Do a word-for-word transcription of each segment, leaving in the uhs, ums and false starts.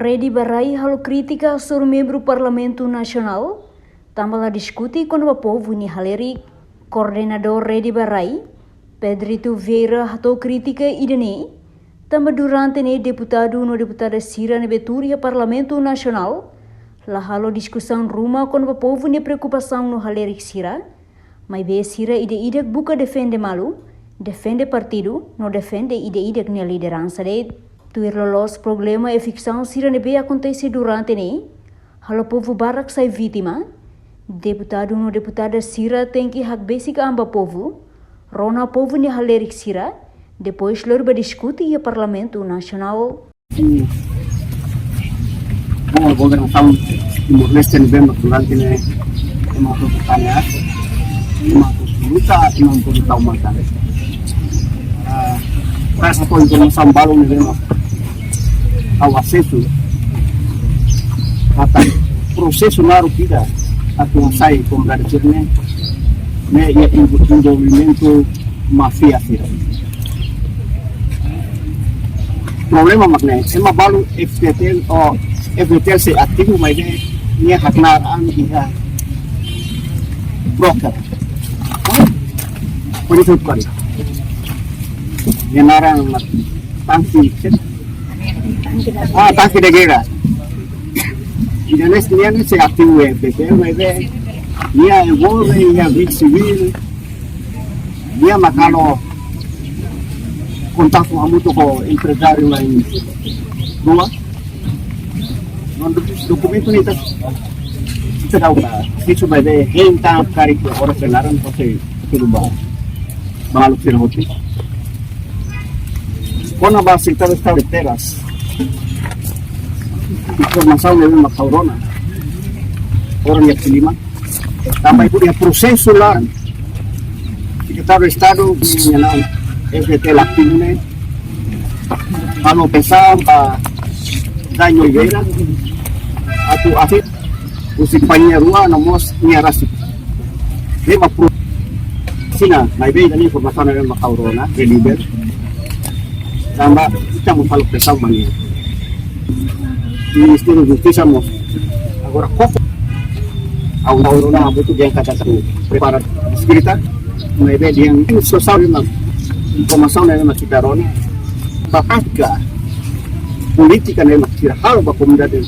Rede ba Rai halo krítika hasoru membru Parlamentu Nasionál, tanba la diskute kona-ba povu nia halerik. Koordenadór Rede ba Rai, Pedrito Vieira, hato'o krítika ida-ne'e, tanba durante ne'e deputadu no deputada sira ne'ebé tuur iha Parlamentu Nasionál la halo diskusaun ruma kona-ba povu nia preokupasaun no halerik sira, maibé sira ida-idak buka defende malu, defende partidu, no defende ida-idak nia lideransa de'it. Tuir loloos problema eviksaun sira ne'ebé akontese durante ne'e, halo povu barak sai vítima, deputadu no deputada sira tenke hakbesik an ba povu, rona povu nia halerik sira, depois lori ba diskute iha Parlamentu Nasionál. Sim. Bom, a governação Timor-Leste ne'ebé mak durante ne'e ema atu tanya, ema atu luta, ema atu tau mata. Ah, katak informasaun balu ne'ebé mak ha'u asesu, katak prosesu naruk ida atu hasai komunidade sira-ne'e, ne'e iha envolvimentu máfia sira. Problema mak ne'e, ema balu F T T L, oh, F T T L sei ativu, maibé nia haknaar an iha broker. Por isso, por isso. Nia naran mak Tanque, ah, Tanque da Guerra. Ida-ne'e, nia ne'e sei ativu iha F T T L, maibé nia envolve iha vida civil, nia mak halo kontaktu hamutuk ho emprezáriu la'en rua. No dokumentu ne'e ita, ita daudaun, ita maibé hein tan karik oras ke laran, pasti tudo bom. Balu sira hotu. Kona-ba sekretáriu Estadu Terras, informasaun ne'ebé mak ha'u rona, orang yang kelima, tanba iha prosesu laran, sekretáriu Estadu nia naran F T T L ativu ne'e, halo pesaun ba Daño Oliveira atu asesu husi kompañia rua no mós nia rasik. Ne'e mak pro sina, maibé ida-ne'e informasaun ne'ebé mak ha'u rona, kredível. Tanba ita mós halo presaun ba nia. Ministériu Justisa mós agora koko. Ha'u, ha'u rona butuh dia kata satu prepara eskrita, maibé dehan sosiál ne'ebé mak informasaun ne'ebé mak ita rona. Ba prátika polítika ne'ebé mak sira halo ba komunidade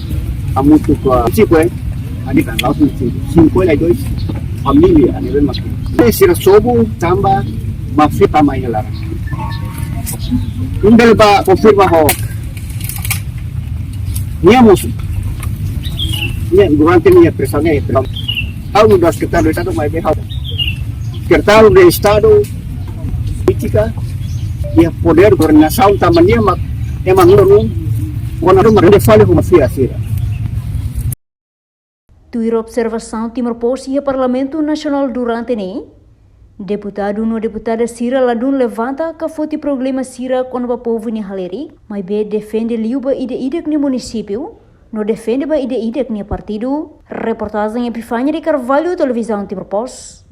hamutuk ho, tipo, eh, ali kan laos sinku, cinquenta e dois família ne'ebé mak sira sobu tanba máfia tama iha laran. Ita bele ba konfirma ho nia mós. Nia durante nia presaun, nia presaun. Ha'u nu'udar sekretáriu Estadu, maibé ha'u sekretáriu Estadu polítika, iha podér koordenasaun tanba nia mak ema nurun, kona-ba ida-ne'e fali ho máfia sira. Tuir observasaun Timor Post iha Parlamentu Nasionál durante ne'e, deputadu no deputada sira ladún levanta ka foti problema sira kona-ba povu nia halerik, maibé defende liu ba ida-idak nia munisípiu, no defende ba ida-idak nia partidu. Reportajen Epifania de Carvalho, Televizaun Timor Post.